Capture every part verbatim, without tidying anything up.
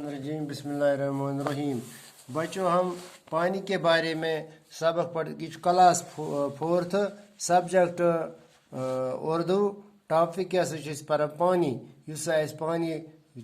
الرجیم۔ بسم اللہ الرحمن الرحیم۔ بچوں، ہم پانی کے بارے میں سبق پڑھ، یہ چھُ کلاس فو-، فورتھ، سبجیکٹ، آ، اردو، ٹاپک کیٛاہ سا چھِ أسۍ پران؟ پانی۔ یُس سا اَسہِ پانی،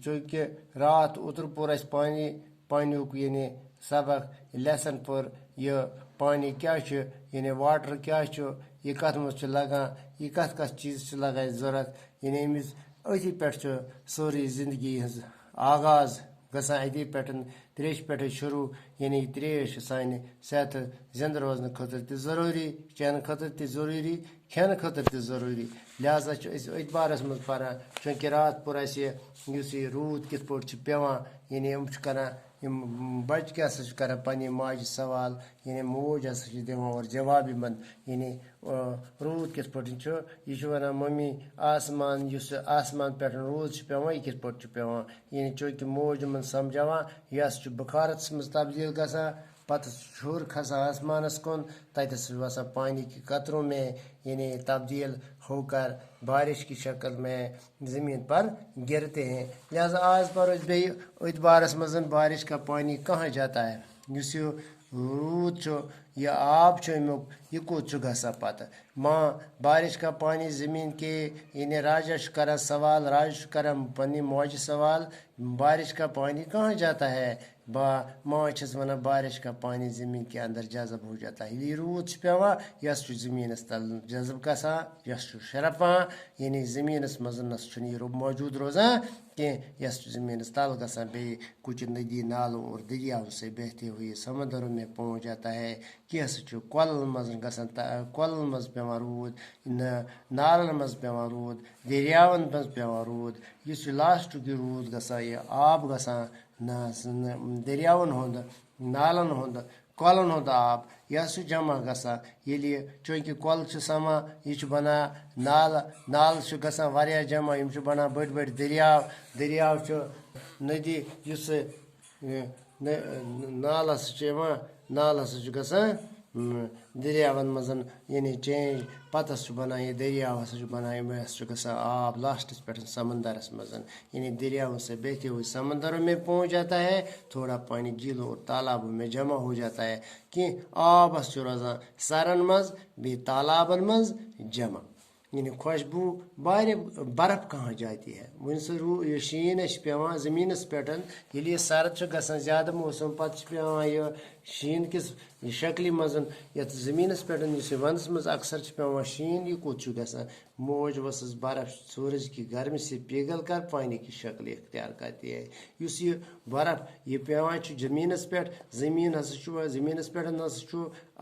چوٗنٛکہِ راتھ اوترٕ پوٚر اَسہِ پانی، پانیُک یعنی سبق، لیسن پوٚر یہِ پانی کیٛاہ چھُ، یعنی واٹر کیٛاہ چھُ، یہِ کَتھ منٛز چھُ لگان، یہِ کَتھ کَتھ چیٖزَس چھُ لگان اَسہِ ضوٚرَتھ، یعنی أمِس أتھی پٮ۪ٹھ چھُ سٲرٕے زندگی ہٕنٛز آغاز گژھان اَتی پٮ۪ٹھ، ترٛیشہِ پٮ۪ٹھٕے شروٗع۔ یعنی یہِ ترٛیش چھِ سانہِ صحتہٕ زِنٛدٕ روزنہٕ خٲطرٕ تہِ ضروٗری، چٮ۪نہٕ خٲطرٕ تہِ ضروٗری، کھٮ۪نہٕ خٲطرٕ تہِ ضروٗری۔ لہذا چھِ أسۍ أتھۍ بارَس منٛز پَران، چوٗنٛکہِ راتھ پوٚر اَسہِ یُس یہِ روٗد کِتھ پٲٹھۍ چھُ پٮ۪وان، یعنی یِم چھِ کَران، یِم بَچہٕ کیٛاہ سا چھِ کَران پنٛنہِ ماجہِ سوال، یعنی موج ہسا چھِ دِوان اورٕ جواب یِمَن، یعنی، آ، روٗد کِتھ پٲٹھۍ چھُ؟ یہِ چھُ وَنان، "مٔمی، آسمان، یُس یہِ آسمان پٮ۪ٹھ روٗد چھُ پٮ۪وان، یہِ کِتھ پٲٹھۍ چھُ پٮ۪وان؟" یعنی چوٗنٛکہِ موج یِمَن سمجھاوان، یہِ ہسا چھُ بُخارَس منٛز تبدیٖل گژھان، پَتہٕ چھُ ہیوٚر کھسان آسمانَس کُن، تَتٮ۪س چھُ وَسان پانی کی قطروں میں، یعنی تبدیٖل ہو کر بارش کی شکل میں زمین پر گرتے ہیں۔ لہذا آز پَرو أسۍ بیٚیہِ أتھۍ بارَس منٛز، بارش کا پانی کہاں جاتا ہے؟ یُس یہِ روٗد چھُ، یہِ آب چھُ اَمیُک، یہِ کوٚت چھُ گژھان پَتہٕ؟ ماں، بارش کا پانی زمین کے، یعنی راجا چھُ کران سوال، راجا چھُ کران پننہِ ماجہِ سوال، بارش کا پانی کہاں جاتا ہے؟ با-، ماں چھَس وَنان، بارش کا پانی زمین کے اندر جذب ہو جاتا ہے۔ ییٚلہِ یہِ روٗد چھُ پٮ۪وان، یہِ ہسا چھُ زٔمیٖنَس تَل جذب گژھان، یہِ ہسا چھُ شرٛپان، یعنی زٔمیٖنَس منٛز نہ سا چھُنہٕ یہِ رو-، موجوٗد روزان کینٛہہ، یہِ ہسا چھُ زٔمیٖنَس تَل گژھان۔ بیٚیہِ کچھ ندی نالوں اور دریاؤں سے بہتے ہوئے سمندروں میں پہنچ جاتا ہے۔ کینٛہہ ہسا چھُ کۄلَن منٛز گژھان، تہ-، کۄلَن منٛز پٮ۪وان روٗد، نہ-، نالَن منٛز پٮ۪وان روٗد، دٔریاوَن منٛز پٮ۪وان روٗد۔ یُس یہِ لاسٹُک یہِ روٗد گژھان، یہِ آب گژھان، نہ سا نہ دٔریاوَن ہُنٛد، نالَن ہُنٛد، کۄلَن ہُنٛد آب، یہِ ہسا چھُ جمع گژھان۔ ییٚلہِ یہِ، چوٗنٛکہِ کۄل چھِ سَمان، یہِ چھُ بَنان نالہٕ، نالہٕ چھِ گژھان واریاہ جمع، یِم چھِ بَنان بٔڑۍ بٔڑۍ دٔریاو، دٔریاو چھُ ندی، یُس یہِ نہ-، نالہٕ ہسا چھُ یِوان، نالہٕ ہسا چھُ گژھان، اۭں، دٔریاوَن منٛز، یعنی چینج، پَتہٕ ہسا چھُ بَنان یہِ دٔریاو، ہسا چھُ بَنان، یِم ہسا چھُ گژھان آب لاسٹَس پٮ۪ٹھ سَمندَرَس منٛز، یعنی دٔریاوَن سے بہتے ہوئے سمندروں میں پہنچ جاتا ہے، تھوڑا پانی جھیلوں اور تالابوں میں جمع ہو جاتا ہے۔ کینٛہہ آب ہسا چھُ روزان سَرَن منٛز، بیٚیہِ تالابَن منٛز جمع۔ یعنی خوشبو، بارے برف کہاں جاتی ہے؟ وۄنۍ سُہ روٗ-، یہِ شیٖن اَسہِ چھُ پٮ۪وان زٔمیٖنَس پٮ۪ٹھ، ییٚلہِ یہِ سرد چھُ گژھان، زیادٕ موسم، پَتہٕ چھُ پٮ۪وان یہِ شیٖن کِس شکلہِ منٛز یَتھ زٔمیٖنَس پٮ۪ٹھ، یُس یہِ وَنٛدَس منٛز اَکثر چھُ پٮ۪وان شیٖن، یہِ کوٚت چھُ گژھان؟ موج وۄسٕز برف سورج کی گرمی سے پگل کر پانی کی شکل اختیار کرتی ہے۔ یُس یہِ برف یہِ پٮ۪وان چھُ زٔمیٖنَس پٮ۪ٹھ، زٔمیٖن ہسا چھُ، زٔمیٖنَس پٮ۪ٹھ ہسا چھُ،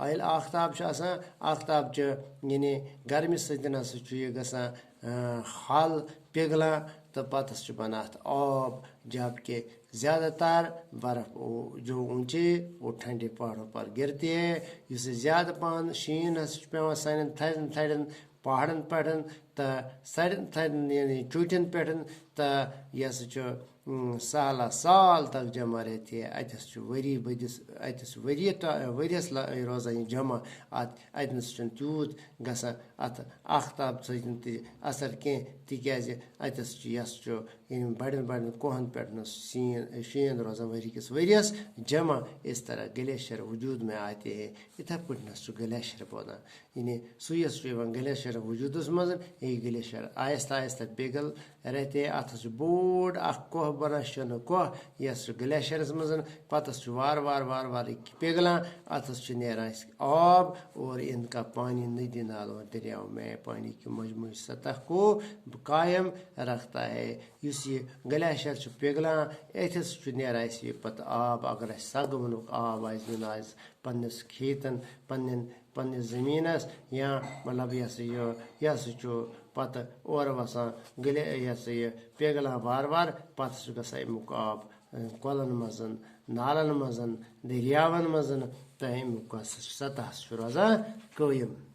ییٚلہِ آختاب چھُ آسان، آختاب چہِ، یعنی گرمی سۭتۍ ہسا چھُ یہِ گژھان، آ، حل پِگلان، تہٕ پتہٕ ہسا چھُ بنان اَتھ آب، جبکہ زیادٕ تر برف او-، جو اونچے اور ٹھنڈے پہاڑوں پر گرتی ہے۔ یُس یہِ زیادٕ پہن شیٖن ہسا چھُ پٮ۪وان سانٮ۪ن تھزٮ۪ن تھدٮ۪ن پہاڑن پٮ۪ٹھ تہٕ سارٮ۪ن تھدٮ۪ن، یعنی چوٹین پٮ۪ٹھ، تہٕ یہِ ہسا چھُ، اۭں، سہلہ سال تک جمع رہتی ہے۔ اَتہِ ہسا چھُ ؤری ؤدِس، اَتہِ ہسا چھُ ؤری تا-، ؤریَس لا-، روزان یہِ جمع۔ اَتھ، اَتہِ نَسا چھُنہٕ تیوٗت گژھان اَتھ آختاب سۭتۍ تہِ اثر کینٛہہ، تِکیٛازِ اَتہِ ہسا چھُ، یہِ ہسا چھُ یِم بڑٮ۪ن بڑٮ۪ن کوہن پٮ۪ٹھ نَسا شیٖن، شیٖن روزان ؤری کِس ؤریَس جمع۔ اس طرح گلیشیر وجود میں آتے ہیں۔ یِتھے پٲٹھۍ نَسا چھُ گلیشیر بنان۔ یعنی سُے ہسا چھُ یِوان گلیشیر وجوٗدس منٛز۔ یہِ گلیشیر آہستہ آہستہ پِگل رہتے، اَتھ ہسا چھُ بوٚڑ اکھ کوہ بنان، شِنہٕ کوہ، یہِ ہسا چھُ گلیشیرس منٛز۔ پتہٕ ہسا چھُ وارٕ وارٕ وارٕ وارٕ یہِ پِگلان، اَتھ ہسا چھُ نیران اَسہِ آب، اور ان کا پانی ندی نالوں دریاؤں میں پانی کی مجموعی سطح کو قائم رکھتا ہے۔ یُس یہِ گلیشیر چھُ پِگلان، أتھۍ ہسا چھُ نیران اَسہِ یہِ پتہٕ آب۔ اگر اَسہِ سۄ گوٚمُت آب آسہِ دیُن آسہِ پننِس کھیتن، پننٮ۪ن پننِس زٔمیٖنَس، یا مطلب یہِ ہسا یہِ، یہِ ہسا چھُ پتہٕ اورٕ وَسان گلے-، یہِ ہسا یہِ پِگلان وارٕ وارٕ، پتہٕ چھُ گژھان اَمیُک آب، اَ، کۄلَن منٛز، نالَن منٛز، دٔریاوَن منٛز، تہٕ اَمیُک ہسا چھُ سطح چھُ روزان قٲیِم۔